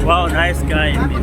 Wow, nice guy. Nice.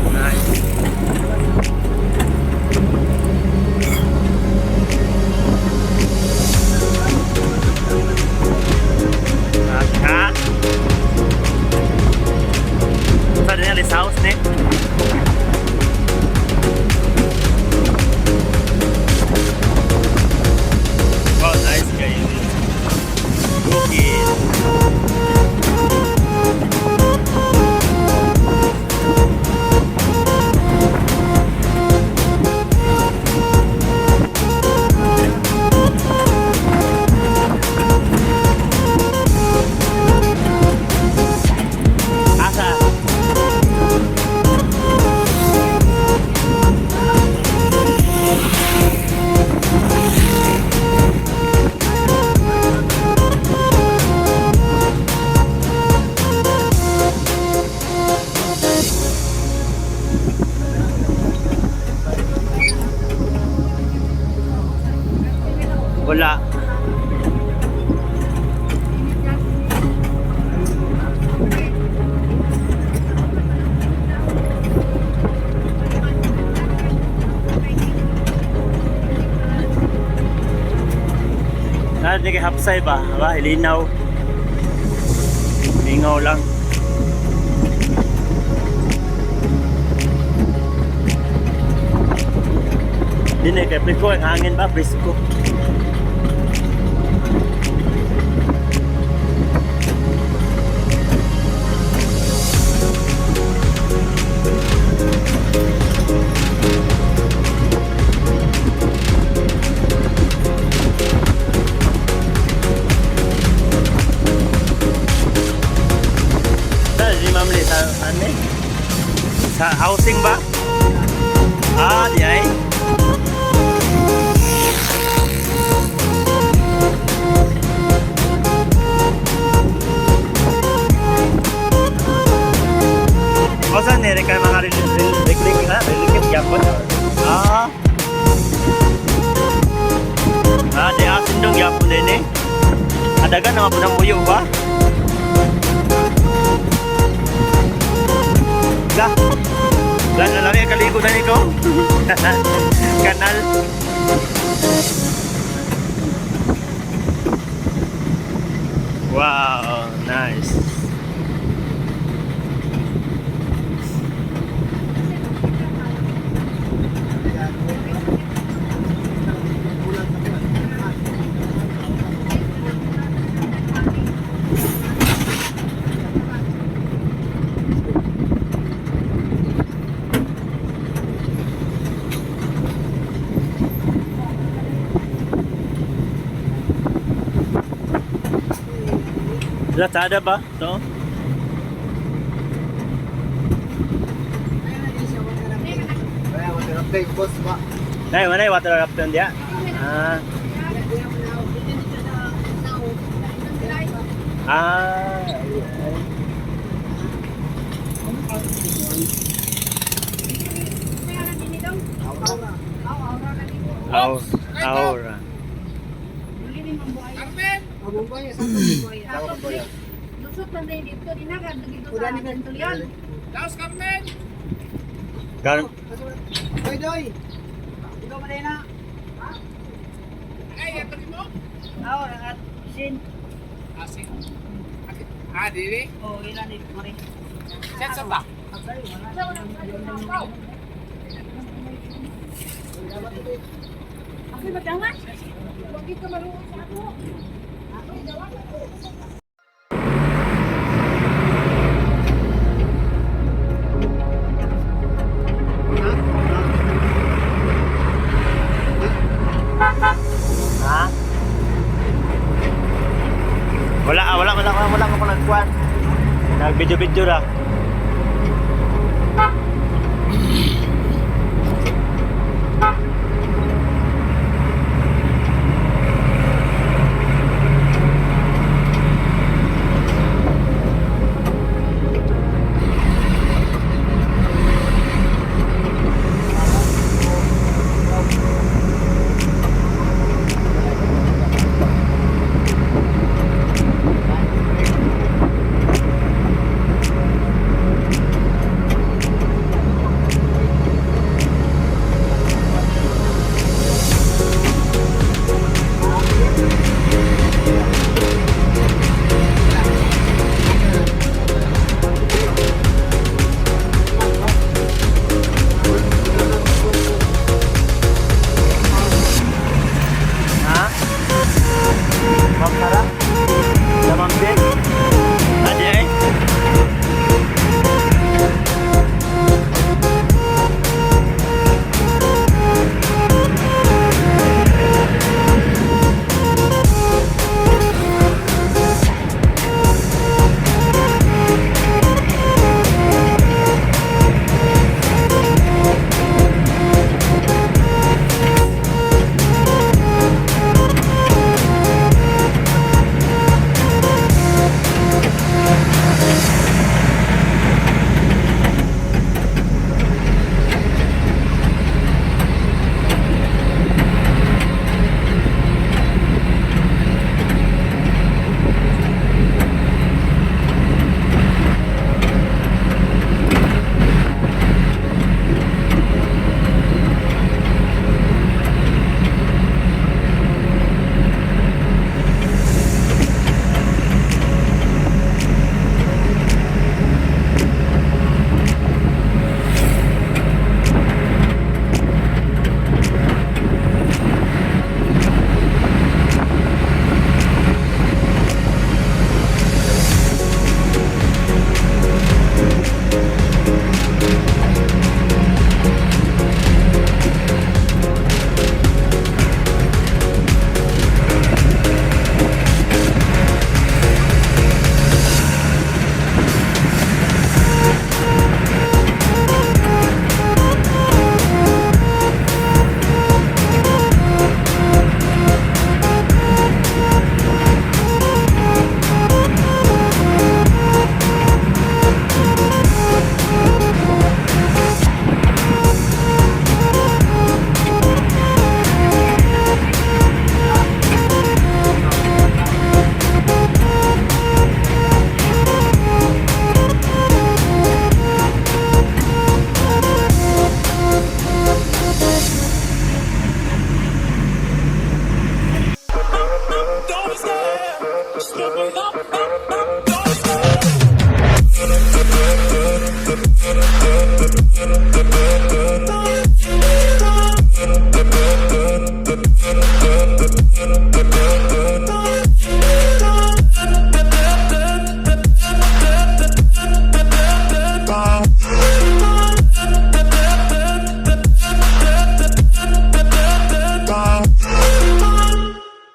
Nice. Ah, sa din sa house ni? Wow, nice guys. Bukid. Asa? Wala. Natin kay hapsay ba? Ba, hilinaw. Lingaw lang. Hindi kay presko ang hangin ba? Presko. Sa si Ma'am Lee, sa ano eh? Sa housing ba? Ah, di ay. O saan nere kay mga relikit gyapon? Ah. Ah, di asin dong gyapon din eh. Adagan naman po ng muyo ba? Lah. Lah, lalami ang kaligo na ikaw. Kanal. Wow, nice. Lazada ba? To? Nay, wala water rafting dia. Ah. Ah. Ay, ay. Aura. Lusot man din dito, dinagan dito sa Centurion. Gar Doy, doy. Ikaw man na. Ay, ito mo? Aw, at sin. Asin. Ah, dili? Oh, ilan ni mari. Set sa ba? Ako magdangan. Wag ka maruoy sa ako. Ako dawan. Ha? Wala, ah, wala, wala, wala, wala ko nagkuan. Nag-video-video ra. Ha? Ma'am Sara? Sa Ma'am Jen? Adi ay?